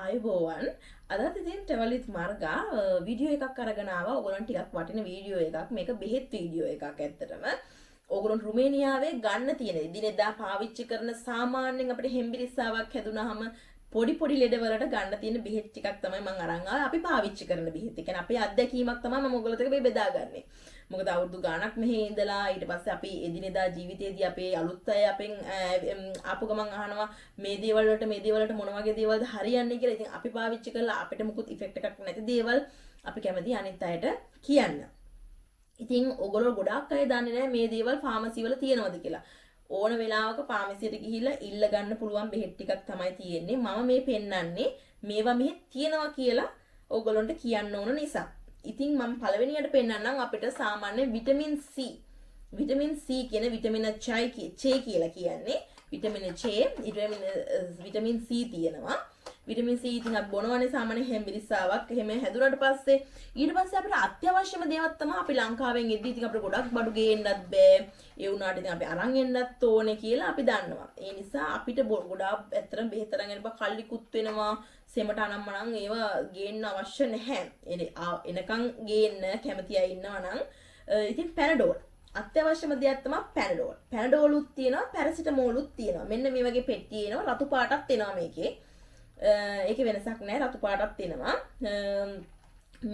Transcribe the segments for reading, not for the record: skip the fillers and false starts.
ආයුබෝවන්. අදත් ඉතින් ට්‍රැවල් විත් මර්ගා වීඩියෝ එකක් අරගෙන ආවා. ඔයගොල්ලන් ටිකක් වටින වීඩියෝ එකක්. මේක බෙහෙත් වීඩියෝ එකක් ඇත්තටම. ඕගොල්ලන් රුමේනියාවේ ගන්න තියෙන එදිනෙදා පාවිච්චි කරන, සාමාන්‍යයෙන් අපිට හෙම්බිරිස්සාවක් හැදුනහම පොඩි පොඩි ලෙඩවලට ගන්න තියෙන බෙහෙත් ටිකක් තමයි මං අරන් ආවේ. අපි පාවිච්චි කරන බෙහෙත්. ඒ කියන්නේ අපේ අත්දැකීමක් තමයි මම ඔයගොල්ලොත් එක්ක මේ බෙදාගන්නේ. මොකද අවුරුදු ගාණක් මෙහෙ ඉඳලා ඊට පස්සේ අපි එදිනෙදා ජීවිතේදී අපේ අලුත් අය අපෙන් ආපු ගමන් අහනවා මේ දේවල් වලට, මේ දේවල් වලට මොන වගේ දේවල්ද හරියන්නේ කියලා. ඉතින් අපි පාවිච්චි කරලා අපිට මුකුත් ඉෆෙක්ට් එකක් නැති දේවල් අපි කැමති අනිත් අයට කියන්න. ඉතින් ඔයගොල්ලෝ ගොඩාක් අය දන්නේ නැහැ මේ දේවල් ෆාමසි වල තියෙනවද කියලා. ඕන වෙලාවක ෆාමසියට ගිහිල්ලා ඉල්ල ගන්න පුළුවන් බෙහෙත් ටිකක් තමයි තියෙන්නේ. මම මේ පෙන්නන්නේ මේවා මෙහෙ තියෙනවා කියලා ඔයගොල්ලන්ට කියන්න ඕන නිසා. ඉතින් මම පළවෙනියට පෙන්නන්නම් අපිට සාමාන්‍ය විටමින් C. Vitamin C කියන විටමින චේ කියලා කියන්නේ විටමින C, vitamin C තියෙනවා. විටමින් C ඉතින් අපි බොනවනේ සාමාන්‍ය හෙම්බිරිස්සාවක් එහෙම හැදුනට පස්සේ. ඊට පස්සේ අපිට අත්‍යවශ්‍යම දේවල් තමයි අපි ලංකාවෙන් එද්දි ඉතින් අපිට ගොඩක් බඩු ගේන්නත් බෑ. ඒ වුණාට ඉතින් අපි අරන් එන්නත් ඕනේ කියලා අපි දන්නවා. ඒ නිසා අපිට ගොඩාක් ඇත්තටම බෙහෙත් අරන් එන්න බෑ. කල්ලිකුත් වෙනවා. සෙමට අනම්මනම් ඒවා ගේන්න අවශ්‍ය නැහැ. එනකන් ගේන්න කැමති අය ඉන්නවා නම් ඉතින් පැනඩෝල් අත්‍යවශ්‍යම දෙයක් තමයි පැනඩෝල්. පැනඩෝලුත් තියෙනවා, පැරසිටමෝලුත් තියෙනවා. මෙන්න මේ වගේ පෙට්ටි එනවා, රතු පාටක් එනවා මේකේ. ඒකේ වෙනසක් නෑ, රතු පාටක් එනවා.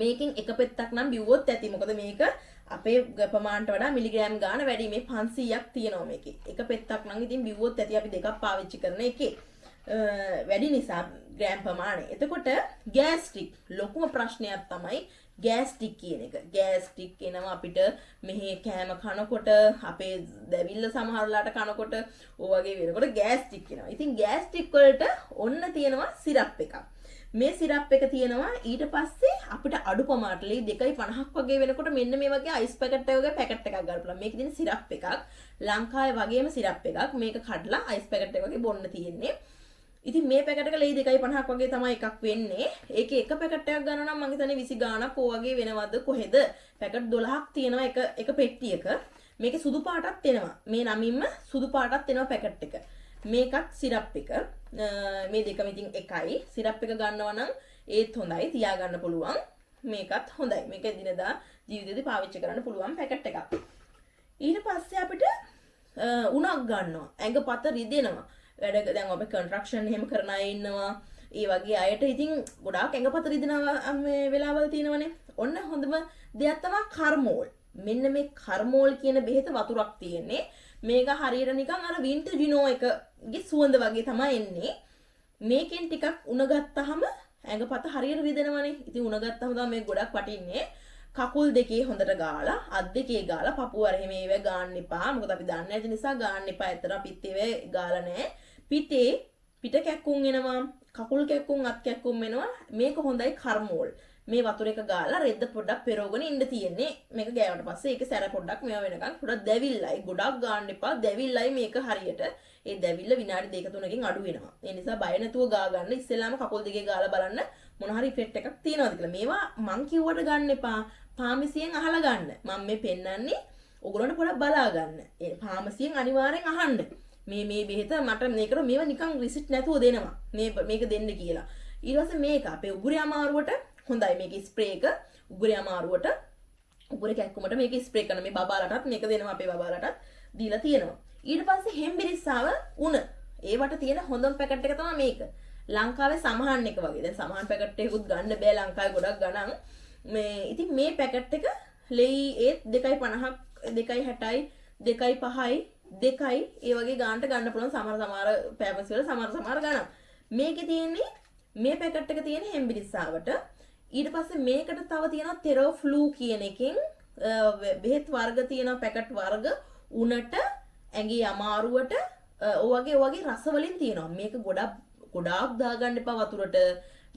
මේකෙන් එක පෙත්තක් නම් බිව්වොත් ඇති. මොකද මේක අපේ ප්‍රමාණයට වඩා මිලිග්‍රෑම් ගාන වැඩි. මේ 500ක් තියෙනවා මේකේ. එක පෙත්තක් නම් ඉතින් බිව්වොත් ඇති අපි දෙකක් පාවිච්චි කරන එකේ. වැඩි නිසා ග්‍රෑම් ප්‍රමාණය. එතකොට ගෑස්ට්‍රික් ලොකුම ප්‍රශ්නයක් තමයි ගෑස්ට්‍රික් කියන එක. ගෑස්ට්‍රික් එනවා අපිට මෙහි කෑම කනකොට, අපේ දැවිල්ල සමහර වෙලාවට කනකොට, ඔය වගේ වෙනකොට ගෑස්ට්‍රික් එනවා. ඉතින් ගෑස්ට්‍රික් වලට ඔන්න තියෙනවා සිරප් එකක්. මේ සිරප් එක තියෙනවා. ඊට පස්සේ අපිට අඩු ප්‍රමාණයට ලේ 2.50ක් වගේ වෙනකොට මෙන්න මේ වගේ අයිස් පැකට් එක වගේ පැකට් එකක් ගන්න පුළුවන්. මේකේ තියෙන සිරප් එකක්. ලංකාවේ වගේම සිරප් එකක්. මේක කඩලා අයිස් පැකට් එක වගේ බොන්න තියෙන්නේ. ඉතින් මේ පැකට් එක ලේ 2.50ක් වගේ තමයි එකක් වෙන්නේ. ඒකේ එක පැකට් එකක් ගන්න නම් මං හිතන්නේ 20 ගාණක් ඕ වගේ වෙනවද කොහෙද? පැකට් 12ක් තියෙනවා එක එක පෙට්ටියක. මේකේ සුදු පාටක් එනවා. මේ නමින්ම සුදු පාටක් එනවා පැකට් එක. මේකත් සිරප් එක. මේ දෙකම ඉතින් එකයි. සිරප් එක ගන්නවා නම් ඒත් හොඳයි, තියාගන්න පුළුවන්. මේකත් හොඳයි. මේක එදිනෙදා ජීවිතේදී පාවිච්චි කරන්න පුළුවන් පැකට් එකක්. ඊට පස්සේ අපිට උණක් ගන්නවා. ඇඟපත රිදෙනවා. වැඩ දැන් අපි කන්ස්ට්‍රක්ෂන් එහෙම කරන අය ඉන්නවා. ඒ වගේ අයට ඉතින් ගොඩාක් ඇඟපත රිදෙනවා මේ වෙලාවල් තියෙනවනේ. ඔන්න හොඳම දෙයක් තමයි කර්මෝල්. මෙන්න මේ කර්මෝල් කියන බෙහෙත වතුරක් තියෙන්නේ. මේක හරියට නිකන් අර වින්ටර් ජිනෝ එකගේ සුවඳ වගේ තමයි එන්නේ. මේකෙන් ටිකක් උණ ගත්තාම ඇඟපත හරියට රිදෙනවනේ. ඉතින් උණ ගත්තාම තමයි මේක ගොඩක් වටින්නේ. කකුල් දෙකේ හොඳට ගාලා, අත් දෙකේ ගාලා, පපුව අර එහෙම ඒවා ගාන්න එපා. මොකද අපි දන්නේ නැති නිසා ගාන්න එපා. ඇත්තට අපිත් ඒවා ගාලා නැහැ. පිටේ පිට කැක්කුම් එනවා, කකුල් කැක්කුම්, අත් කැක්කුම් එනවා. මේක හොඳයි කර්මෝල්. මේ වතුර එක ගාලා රෙද්ද පොඩ්ඩක් පෙරෝගෙන ඉන්න තියෙන්නේ. මේක ගෑවට පස්සේ ඒකේ සැර පොඩ්ඩක් මේවා වෙනකන් පොඩ්ඩක් දැවිල්ලයි. ගොඩක් ගාන්න එපා. දැවිල්ලයි මේක හරියට. ඒ දැවිල්ල විනාඩි දෙක තුනකින් අඩු වෙනවා. ඒ නිසා බය නැතුව ගා ගන්න. ඉස්සෙල්ලාම කකුල් දෙකේ ගාලා බලන්න මොන හරි ඉෆෙක්ට් එකක් තියෙනවද කියලා. මේවා මං කිව්වට ගන්න එපා. ෆාමසියෙන් අහලා ගන්න. මං මේ පෙන්නන්නේ ඔයගොල්ලන්ට පොඩක් බලා ගන්න. ඒ ෆාමසියෙන් අනිවාර්යෙන් අහන්න. මේ මේ බෙහෙත මට මේකට මේවා නිකන් රිසිට් නැතුව දෙනවා. මේ මේක දෙන්න කියලා. ඊට පස්සේ මේක අපේ උගුරේ අමාරුවට හොඳයි. මේක ස්ප්‍රේ එක උගුරේ අමාරුවට, උගුරේ කැක්කුමට මේක ස්ප්‍රේ කරන. මේ බබාලටත් මේක දෙනවා. අපේ බබාලටත් දීලා තියෙනවා. ඊට පස්සේ හෙම්බිරිස්සාව උණ ඒවට තියෙන හොඳම පැකට් එක තමයි මේක. ලංකාවේ සමහන් එක වගේ. දැන් සමහන් පැකට් එකකුත් ගන්න බෑ ලංකාවේ, ගොඩක් ගණන්. මේ ඉතින් මේ පැකට් එක ලෙයි ඒත් 2.50ක්, 2.60යි, 2.5යි, 2යි ඒ වගේ ගානට ගන්න පුළුවන් සමහර සමහර ෆාමසි වල සමහර සමහර ගණන්. මේකේ තියෙන්නේ මේ පැකට් එක තියෙන හෙම්බිරිස්සාවට. ඊට පස්සේ මේකට තව තියෙනවා තෙරෝ ෆ්ලූ කියන එකෙන් බෙහෙත් වර්ග තියෙනවා, පැකට් වර්ග උණට, ඇඟේ අමාරුවට, ඔය වගේ ඔය වගේ රස වලින් තියෙනවා. මේක ගොඩක් ගොඩාක් දාගන්න එපා වතුරට.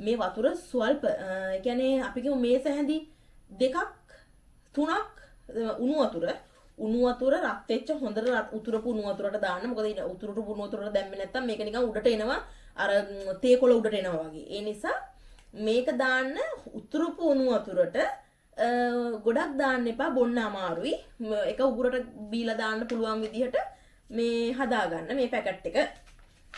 මේ වතුර ස්වල්ප, ඒ කියන්නේ අපි කියමු මේස හැඳි දෙකක් තුනක් උණු වතුර, උණු වතුර රත් වෙච්ච හොඳට උතුරපු උණු වතුරට දාන්න. මොකද උතුරට උණු වතුරට දැම්මේ නැත්තම් මේක නිකන් උඩට එනවා, අර තේ කොළ උඩට එනවා වගේ. ඒ නිසා මේක දාන්න උතුරපු උණු වතුරට. ගොඩක් දාන්න එපා, බොන්න අමාරුයි. එක උගුරට බීලා දාන්න පුළුවන් විදිහට මේ හදාගන්න මේ පැකට් එක.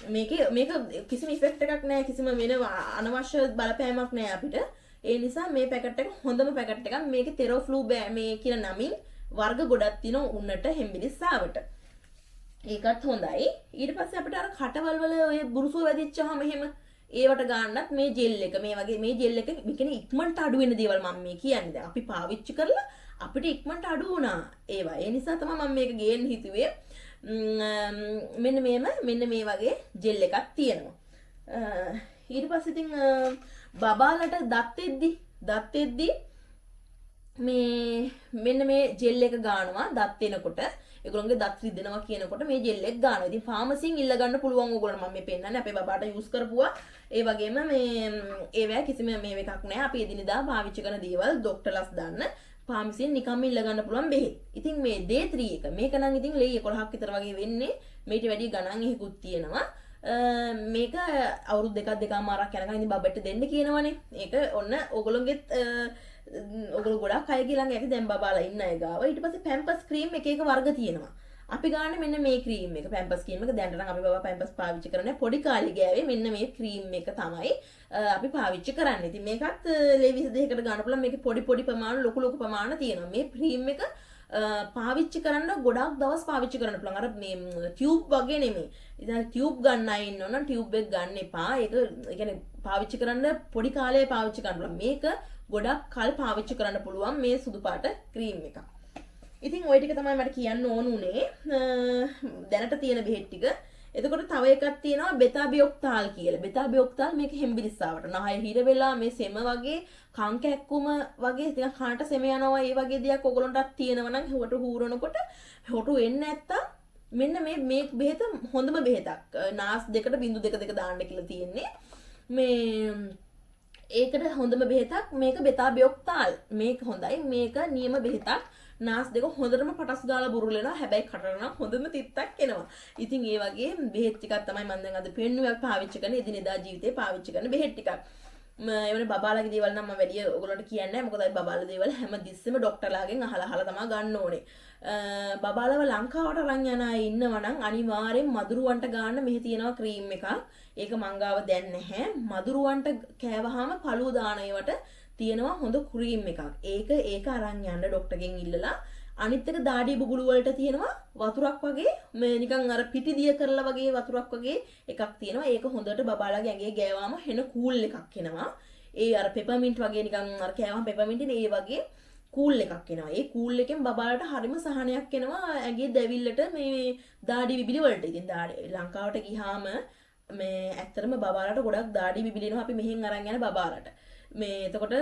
මේකේ මේක කිසිම ඉෆෙක්ට් එකක් නෑ, කිසිම වෙන අනවශ්‍ය බලපෑමක් නෑ අපිට. ඒ නිසා මේ පැකට් එක හොඳම පැකට් එකක්. මේකේ තෙරෝෆ්ලූ මේ කියන නමින් වර්ග ගොඩක් තියෙනවා උන්නට හෙම්බිරිස්සාවට. ඒකත් හොඳයි. ඊට පස්සේ අපිට අර කටවල් වල ඔය බුරුසුව වැදිච්චාම එහෙම ඒවට ගන්නත් මේ ජෙල් එක, මේ වගේ මේ ජෙල් එක, මේ කියන්නේ ඉක්මනට අඩු වෙන දේවල් මම මේ කියන්නේ. දැන් අපි පාවිච්චි කරලා අපිට ඉක්මනට අඩු වුණා ඒවා. ඒ නිසා තමයි මම මේක ගේන්න හිතුවේ. මෙන්න මේම මෙන්න මේ වගේ ජෙල් එකක් තියෙනවා. ඊට පස්සේ ඉතින් බබාලට දත් එද්දි මේ මෙන්න මේ ජෙල් එක ගානවා. දත් එනකොට ඒගොල්ලන්ගේ දත් රිදෙනවා කියනකොට මේ ජෙල් එක ගානවා. ඉතින් ෆාමසියෙන් ඉල්ල ගන්න පුළුවන් ඕගොල්ලෝ. මම මේ පෙන්නන්නේ අපේ බබාට යූස් කරපුවා. ඒ වගේම මේ ඒවැ කිසිම මේ එකක් නෑ. අපි එදිනෙදා පාවිච්චි කරන දේවල් ඩොක්ටර්ලස් දන්න ෆාමසියෙන් නිකම්ම ඉල්ල ගන්න පුළුවන් බෙහෙත්. ඉතින් මේ D3 එක මේක නම් ඉතින් ලෙයි 11ක් විතර වගේ වෙන්නේ. මේට වැඩි ගණන් එහෙකුත් තියෙනවා. මේක අවුරුදු දෙකක් දෙකමාරක් යනකම් ඉතින් බබෙට දෙන්න කියනවනේ. ඒක ඔන්න ඕගොල්ලෝගෙත් ඔයගොල්ලෝ ගොඩක් අයගේ ළඟ ඇති දැන් බබාලා ඉන්න අය ගාව. ඊට පස්සේ පැම්පස් ක්‍රීම් එක එක වර්ග තියෙනවා. අපි ගන්න මෙන්න මේ ක්‍රීම් එක, පැම්පස් ක්‍රීම් එක. දැන් නම් අපි බබා පැම්පස් පාවිච්චි කරන්නේ. පොඩි කාලේ ගෑවේ මෙන්න මේ ක්‍රීම් එක තමයි අපි පාවිච්චි කරන්නේ. ඉතින් මේකත් ලේ 22කට ගන්න පුළුවන්. මේකේ පොඩි පොඩි ප්‍රමාණ, ලොකු ලොකු ප්‍රමාණ තියෙනවා. මේ ක්‍රීම් එක පාවිච්චි කරන්න ගොඩාක් දවස් පාවිච්චි කරන්න පුළුවන්. අර මේ ටියුබ් වගේ නෙමෙයි. ඉතින් ටියුබ් ගන්න අය ඉන්නව නම් ටියුබ් එක ගන්න එපා. ඒක ඒ කියන්නේ පාවිච්චි කරන්න පොඩි කාලේ පාවිච්චි කරන්න පුළුවන්. මේක ගොඩක් කල් පාවිච්චි කරන්න පුළුවන් මේ සුදු පාට ක්‍රීම් එක. ඉතින් ඔය ටික තමයි මට කියන්න ඕන උනේ දැනට තියෙන බෙහෙත් ටික. එතකොට තව එකක් තියෙනවා බෙතාබියොක්තාල් කියලා. බෙතාබියොක්තාල් මේක හෙම්බිරිස්සාවට. නහය හිර වෙලා මේ සෙම වගේ කන් කැක්කුම වගේ නිකන් කනට සෙම යනවා ඒ වගේ දෙයක් ඔයගොල්ලන්ටත් තියෙනවා නම් හොටු හූරනකොට හොටු එන්නේ නැත්තම් මෙන්න මේ මේ බෙහෙත හොඳම බෙහෙතක්. නාස් දෙකට බිංදු දෙක දෙක දාන්න කියලා තියෙන්නේ. මේ ඒකට හොඳම බෙහෙතක් මේක බෙතාබියොක්තාල්. මේක හොඳයි. මේක නියම බෙහෙතක්. නාස් දෙක හොඳටම පටස් ගාලා බුරුල් වෙනවා. හැබැයි කටට නම් හොඳම තිත්තක් එනවා. ඉතින් ඒ වගේ බෙහෙත් ටිකක් තමයි මම දැන් අද පෙන්නුවේ. අපි පාවිච්චි කරන එදිනෙදා ජීවිතේ පාවිච්චි කරන බෙහෙත් ටිකක්. ඒ වගේ බබාලාගේ දේවල් නම් මම වැඩි ඔයගොල්ලන්ට කියන්නේ නැහැ. මොකද අපි බබාලා දේවල් හැම තිස්සෙම ඩොක්ටර්ලාගෙන් අහලා අහලා තමයි ගන්න ඕනේ. බබාලව ලංකාවට අරන් යන අය ඉන්නවා නම් අනිවාර්යෙන් මදුරුවන්ට ගන්න මෙහි තියෙනවා ක්‍රීම් එකක්. ඒක මං ගාව දැන් නැහැ. මදුරුවන්ට කෑවහම පළුව දාන ඒවට තියෙනවා හොඳ ක්‍රීම් එකක්. ඒක ඒක අරන් යන්න ඩොක්ටර්ගෙන් ඉල්ලලා. අනිත් එක දාඩිය බුබුලු වලට තියෙනවා වතුරක් වගේ, මේ නිකන් අර පිටි දිය කරලා වගේ වතුරක් වගේ එකක් තියෙනවා. ඒක හොඳට බබාලාගේ ඇඟේ ගෑවාම හෙන කූල් එකක් එනවා. ඒ අර පෙපර්මින්ට් වගේ නිකන් අර කෑවම පෙපර්මින්ට් එන ඒ වගේ කූල් එකක් එනවා. ඒ කූල් එකෙන් බබාලාට හරිම සහනයක් එනවා ඇඟේ දැවිල්ලට, මේ දාඩි විබිලි වලට. ඉතින් දාඩි ලංකාවට ගිහාම මේ ඇත්තටම බබාලාට ගොඩක් දාඩි විබිලි එනවා අපි මෙහෙන් අරන් යන බබාලාට. මේ එතකොට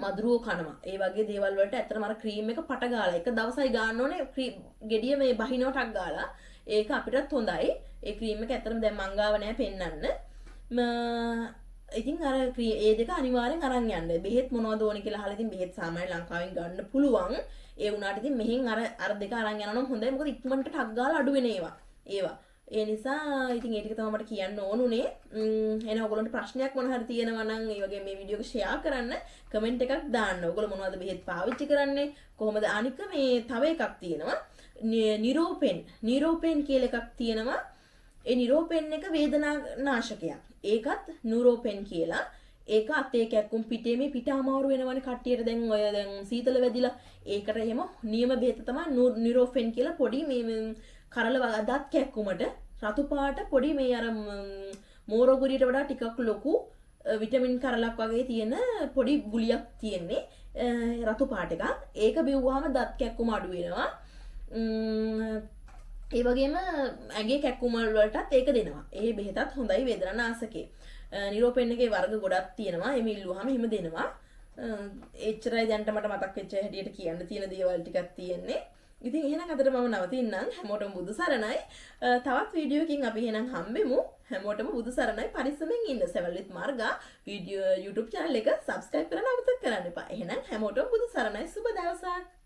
මදුරුවෝ කනවා. ඒ වගේ දේවල් වලට ඇත්තටම අර ක්‍රීම් එක පට ගාලා එක දවසයි ගාන්න ඕනේ. ක්‍රීම් ගෙඩිය මේ බහිනව ටක් ගාලා. ඒක අපිටත් හොඳයි. ඒ ක්‍රීම් එක ඇත්තටම දැන් මං ගාව නෑ පෙන්නන්න. ඉතින් අර ඒ දෙක අනිවාර්යෙන් අරන් යන්න. බෙහෙත් මොනවද ඕනේ කියලා අහලා ඉතින් බෙහෙත් සාමාන්‍ය ලංකාවෙන් ගන්න පුළුවන්. ඒ වුණාට ඉතින් මෙහෙන් අර අර දෙක අරන් යනවා නම් හොඳයි. මොකද ඉක්මනට ටක් ගාලා අඩු වෙන ඒවා. ඒවා. ඒ නිසා ඉතින් ඒ ටික තමයි මට කියන්න ඕනුනේ. එහෙනම් ඔයගොල්ලන්ට ප්‍රශ්නයක් මොන හරි තියෙනවා නම් ඒ වගේ මේ වීඩියෝ එක ෂෙයා කරන්න, කමෙන්ට් එකක් දාන්න. ඔයගොල්ලෝ මොනවද බෙහෙත් පාවිච්චි කරන්නේ? කොහොමද? අනික මේ තව එකක් තියෙනවා. නිරෝපෙන් නිරෝපෙන් කියලා එකක් තියෙනවා. ඒ නිරෝපෙන් එක වේදනා නාශකයක්. ඒකත් නිරෝපෙන් කියලා. ඒක අතේ කැක්කුම්, පිටේ මේ පිට අමාරු වෙනවනේ කට්ටියට දැන් ඔය දැන් සීතල වැදිලා. ඒකට එහෙම නියම බෙහෙත තමයි නිරෝෆෙන් කියලා. පොඩි මේ කරල දත් කැක්කුමට රතු පාට පොඩි මේ අර මෝරගුරියට වඩා ටිකක් ලොකු විටමින් කරලක් වගේ තියෙන පොඩි ගුලියක් තියෙන්නේ, රතු පාට එකක්. ඒක බිව්වහම දත් කැක්කුම අඩු වෙනවා. ඒ වගේම ඇඟේ කැක්කුම වලටත් ඒක දෙනවා. ඒ බෙහෙතත් හොඳයි වේදනා නාශකේ. නිරෝපෙන් එකේ වර්ග ගොඩක් තියෙනවා. එහෙම ඉල්ලුවාම එහෙම දෙනවා. එච්චරයි දැන්ට මට මතක් වෙච්ච හැටියට කියන්න තියෙන දේවල් ටිකක් තියෙන්නේ. ඉතින් එහෙනම් අදට මම නවතින්නම්. හැමෝටම බුදු සරණයි. තවත් වීඩියෝ එකකින් අපි එහෙනම් හම්බෙමු. හැමෝටම බුදු සරණයි. පරිස්සමෙන් ඉන්න. සෙවල් විත් මාර්ගා වීඩියෝ YouTube channel එක subscribe කරන්න අමතක කරන්න එපා. එහෙනම් හැමෝටම බුදු සරණයි. සුබ දවසක්.